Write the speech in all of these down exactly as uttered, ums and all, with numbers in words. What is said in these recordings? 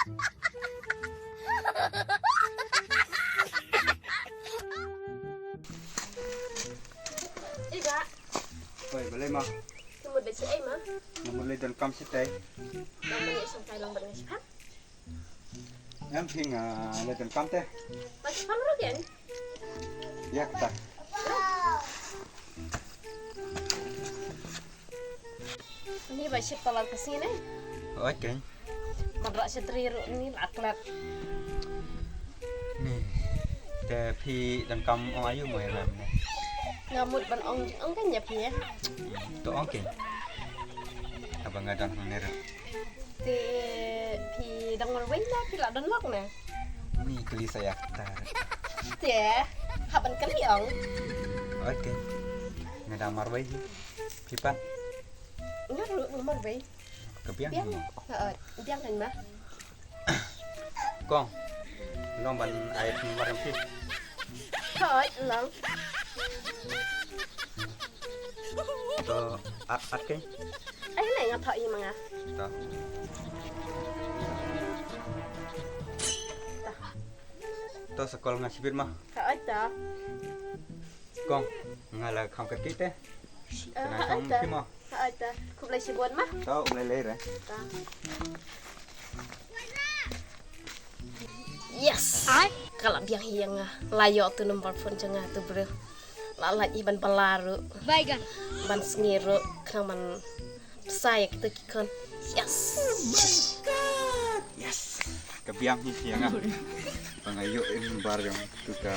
Iga. Oi, balei ma? Nga mut leit shaei ma? Nga mut leit donkam shatei. Nga mut leit shaei long ban nga shipang. Em phi nga leit donkam te. Ban shipang ruh ken? Ïa kata. Ni ba ship palat ka sini. Oi ken. Madrak shatri ruh ni la klat. Ni. Te phi donkam ong aïu mo ïa nga mynne? Nga mut ban ong ong ken ïa phi ïa. To ong ken. Haba nga don hangne ruh. Te phi dang marwei ne phi la don lok ne? Ni kylli sa ïa kata. Te hap ban kylli ong. Oi ken. Nga dang marwei hi. Phi pat? Nga ruh nga marwei. Ka biang. Biang. Hooid, biang kan ma. Kong. Long ban ai phi mar phi. Hooid, long. To at at ken. Ai ne nga thoh i ma nga. To. To sa kol nga shibit ma. Hooid to. Kong, nga la kham kyrkieh te. Kane shong phi mo. Hooid te. Khublei shibun ma. To, um lei lei re. Yes. Ai. Ka la biang hi ïa nga. La ïoh tu number phone jong nga tu briew. La lait hi ban bala ruh. Bye gan. Ban sngi ruh khnang ban pynshai ïa kita ki khun. Yes. Yes. Ka biang hi ïa nga. Ba nga ïoh number jong tu ka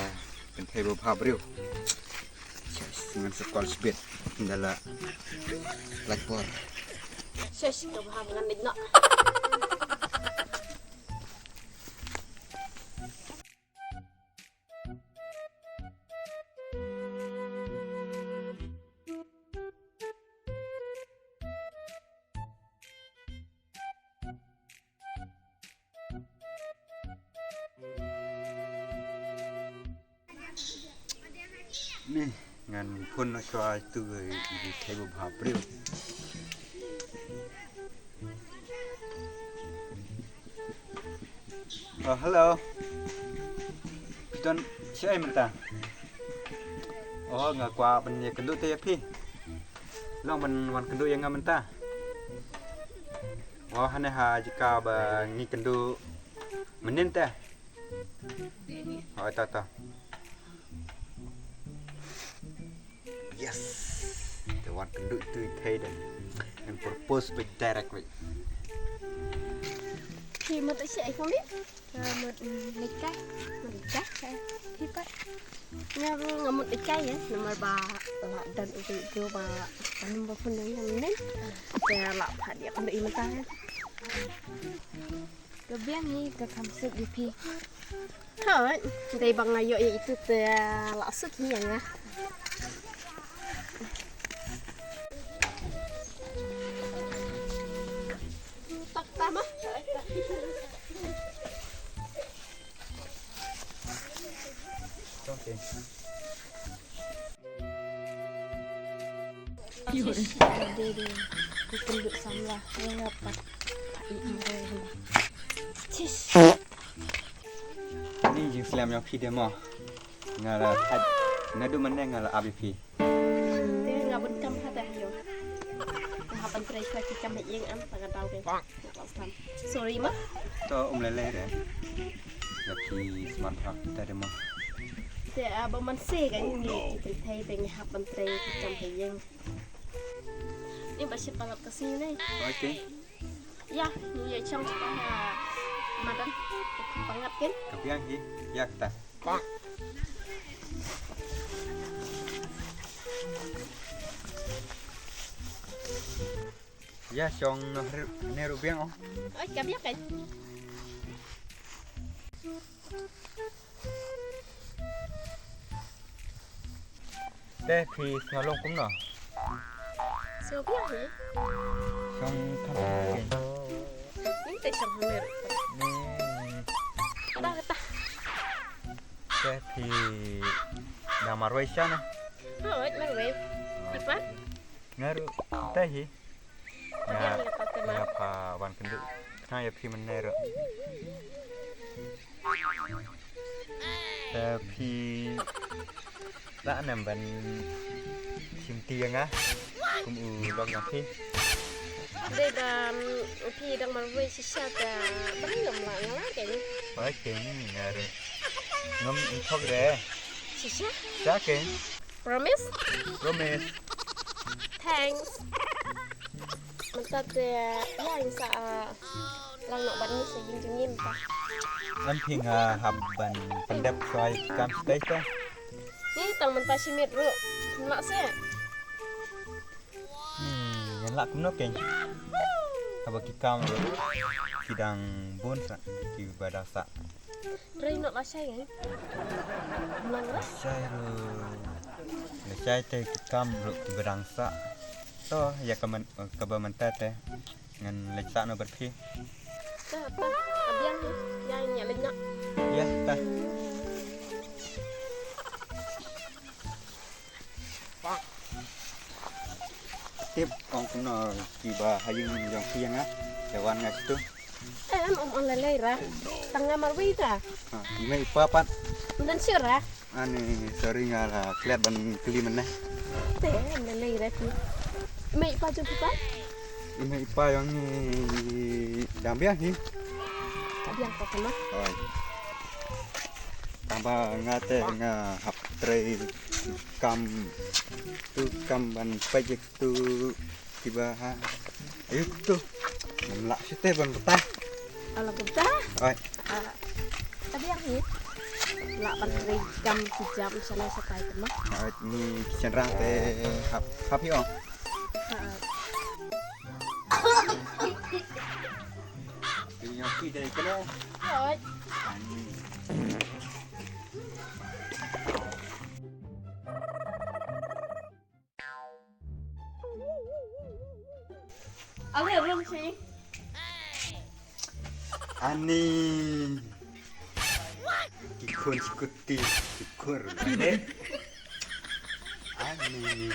kynthei babha briew. Shush, ngan sa call shibit. Ynda la lait por. Shush, ka babha ngan leit noh. Ni, ngan phone noh shuwa ïa tu i kynthei babha briew. Oh, hello. Phi don shaei mynta? Oh, nga kwah ban ïakynduh te ïa phi. Long ban wan kynduh ïa nga mynta. Oh, hangne ha jaka ba ngi kynduh mynnin te. Oh, ta ta. Yes. Te wan kynduh tu i thei den. And propose beit direct beit. Phi mut shaei kong mi? Nga mut, mm, leit kai. Mut leit kai. Phi pat? Nga ruh nga mut leit kai ïa. Namar ba la don uwei u briew ba, ba number phone jong nga mynnin. Te la phah ïa kynduh ïa mynta ïa. Ka biang hi ka kham suk ïa phi. Hooid, dei ba nga ïoh ïa itu te la suk hi ïa nga. Tak ta ma. Okay. Ni jingslem ïa phi de mo. Nga la, naduh mynne nga la ap ïa phi. Te nga bun kam ha te ha ïew. Nga hap ban trei shuwa ki kam ha ïing, am tang ka daw te. Sorry ma. To um lei lei re. Ïa phi smat ha te de mo. Te, ah, ba man se ka ngi ki trei te ngi hap ban trei ki kam ha ïing. Ni ba shi palat ka sngi ne. Okay. Ïa, ngi ïa shong sha ka madan. Ka pyngat ken. Ka biang hi. Ïa kata. Ïa shong noh ne ruh biang oh. Oi, ka biang ken. Te phi sngew long kumno? Sngew biang hi. Shong kham ke. Ni te shong kham mer. Ni. Kata kata. Te phi da marwei sha na? Oh, marwei. Phi pat? Nga ruh te hi. Nga, nga pha wan kynduh. Nga ïa phi mynne ruh. Te phi lah ne em ban shim ti ïa nga kum u lok jong phi? Dei ba, mm, phi dang marwei shisha te ba ngam lah, nga lah keiñ. Oi keiñ, nga ruh ngam ïoh thok re. Shisha? Shisha keiñ. Promise? Promise. Thanks. Mynta te ïa, ngin sa, ah, lang noh bad ngi sha ïing jong ngi mynta. Em, phi, nga hap ban pyndep shuwa ïa ki kam shatei te. Ni tang mynta shi miet ruh. Ngin lah seh. Hmm, ngin lah kumno keiñ? Haba ki kam ruh ki dang bun sa, kiba dang sah. Trei noh lashai, eh? Mlang ruh. Lashai ruh. Lashai te ki kam ruh kiba dang sah. To, ïa ka man, kaba mynta te ngan leit sah noh bad phi. Ta, ta. Ka biang, eh. Ïa, ïa leit noh. Ïa, ta. Tip ong kumno kiba ha ïing jong phi ïa nga, da wan nga shitu. Em, ym ong lei lei ra. Tang nga marwei ta. Ha, i mei i pa pat? Ym don shuh ra. Ani, sorry, nga la klet ban kylli mynne. Te, ym lei lei ra phi. I mei i pa jong phi pat? I mei i pa jong ngi dang biang hi. Ka biang pat kumno? Oi. Tang ba nga te nga hap trei kam tu kam ban peit ïa kitu kiba ha. Ayu tu. Ngam lah shuh te ban batai. Alah, kumta. Oi. Ah, ka biang hi. Lah ban trei kam ki jam shalai shatai te ma. Oi, ni ki shynrang te hap, hap hi ong. Ah. Ki ïoh ki dei kene. Oi. Ani. Ale, rung shi. Ani. Ki khun shi kuti, ki khun. Ani, ni, ni.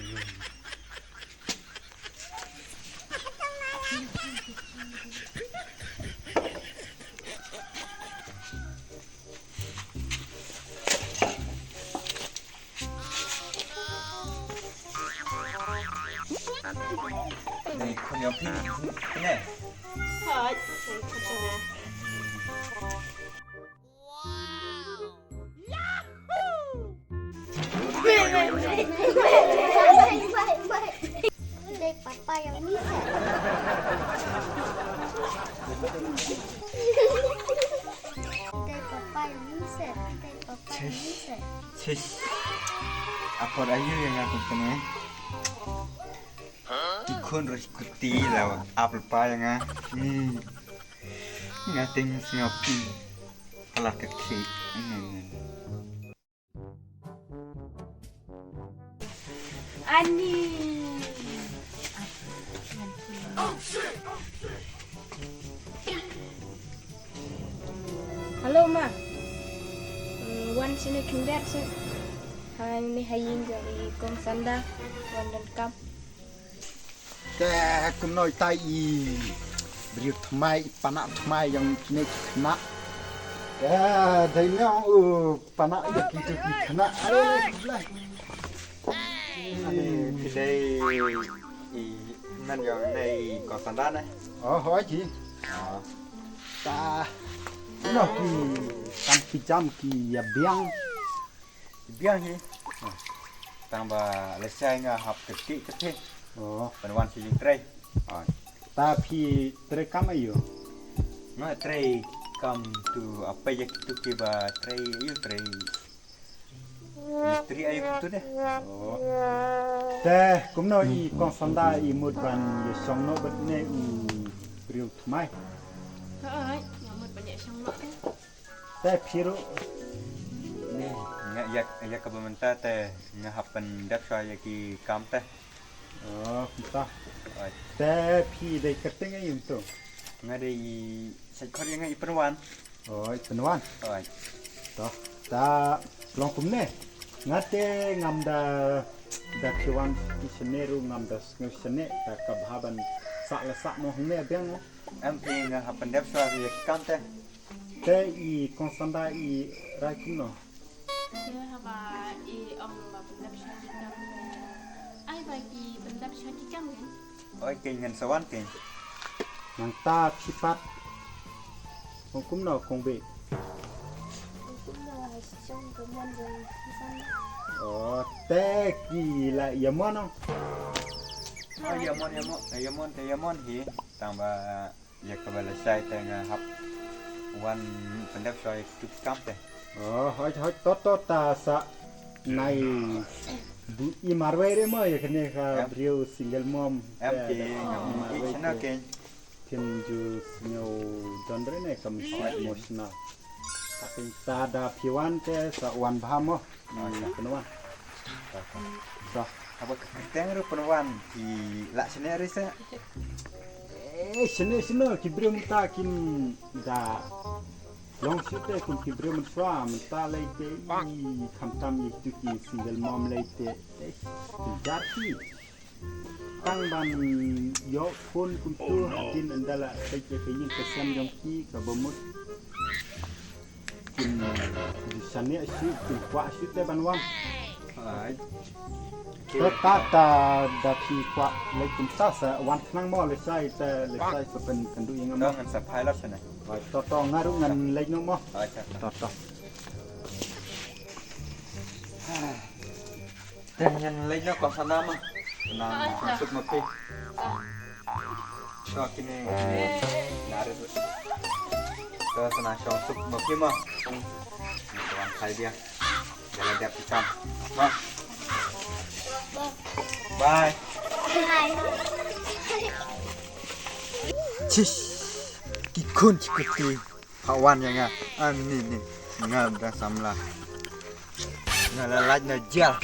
Ni khun ïa phi ne? Hooid, khun ïa phi ne. Dei papa ïa ngi seh. Dei papa ïa ngi seh. Dei papa ïa ngi seh. Shish. Apot ayu ïa nga kumne. Ki khun ruh shi kuti la ap lypa ïa nga. Hmm. Nga teng sngap ki. Pala ka khie. Hmm. Ani. Hello, ma. Mm, wan shane khyndiat seh. Ha, ne ha ïing jong i Kong Sanda. Wan donkam. Te kumno ita i briew thymmai, i panak thymmai jong kine ki khynnah. Te dei ne ong u panak ïa kito ki khynnah. Ai, blai. Ani phi dei i hynmen jong ne i Kong Sanda ne? Oh, hooid hi. Oh. Ta, no, ki kam ki jam ki ïa biang. Biang hi. Tang ba lashai nga hap kyrkieh kyrkieh. Oh. Ban wan sha ïing trei. Oh. Ta phi trei kam aïu? Nga trei kam tu, ah, peit ïa kitu kiba trei aïu, trei mistri aïu kitu de. Oh. Te kumno i Kong Sanda i mut ban ïashong noh bad ne u briew thymmai? Hooid, nga mut ban ïashong noh te. Te phi ruh. Ni, nga ïa, ïa kaba mynta te nga hap pyndep shuwa ïa ki kam te. Oh, mynta. Oi. Te phi dei kyrteng aïu to? Nga dei i Sait Khot, ïa nga i Pynwan. Oh, i Pynwan. Oi. To, ta long kumne. Nga te ngam da, da phi wan ki shane ruh ngam da sngew shane, ta ka bha ban sah la sah mo hangne biang mo. Em phi nga hap pyndep shuwa ïa ki kam te. Te i kong Sanda i rai kumno? Te haba i ong ba pyndep shuwa ki kam te. Ai ba ki pyndep shuwa ki kam ne? Oi, keiñ ngan sa wan keiñ. Nangta phi pat. Kong kumno kong Bih? Kong kumno ha shong ka mon jong ki Sanda. O, te ki la ïa mon no? O, ïa mon, ïa mon, ïa mon, te ïa mon hi. Tang ba ïa kaba lashai te nga hap wan pyndep shuwa ïa kitu ki kam te. O, hoi, hoi, to, to, ta sa nai bu i marwei re mo ïa kane ka briew single mom. Em ki, i marwei shano te. Keiñ. Phim ju sngew don re ne kam emotional. Ta keiñ ta da phi wan te sa wan bha mo. Pynwan. Sa. Haba ka kyrteng ruh pynwan ki lah shane re sa. Eh, shane shane ki briew mynta kim da long shu te kum ki briew mynshuwa mynta lei te i khamtam i tu ki single mom lei te. Eh, ki jar ki. Tang ban ïoh phone kumtu hadien ynda la peit ïa ka ïing ka sem jong ki kaba mut. Kin ju shaniah shuh kin kwah shuh te ban wan. Te ta ta da phi kwah leit kumta sa wan khnang mo lehse te lehse sa pyn kynduh ïa nga mo. Ngan sa phai lad shane. To to nga ruh ngan leit noh mo. To to. Te ngan leit noh ko sana ma. Sana shong suk ma phi. To kine na re. To sana shong suk ma phi ma. Wan khai dia. Dia la dia pitam. Ma. Bye. Chish. Ki khun chi kiti. Pha wan ïa nga. Ani ni. Nga da samla. Nga la lait na jel.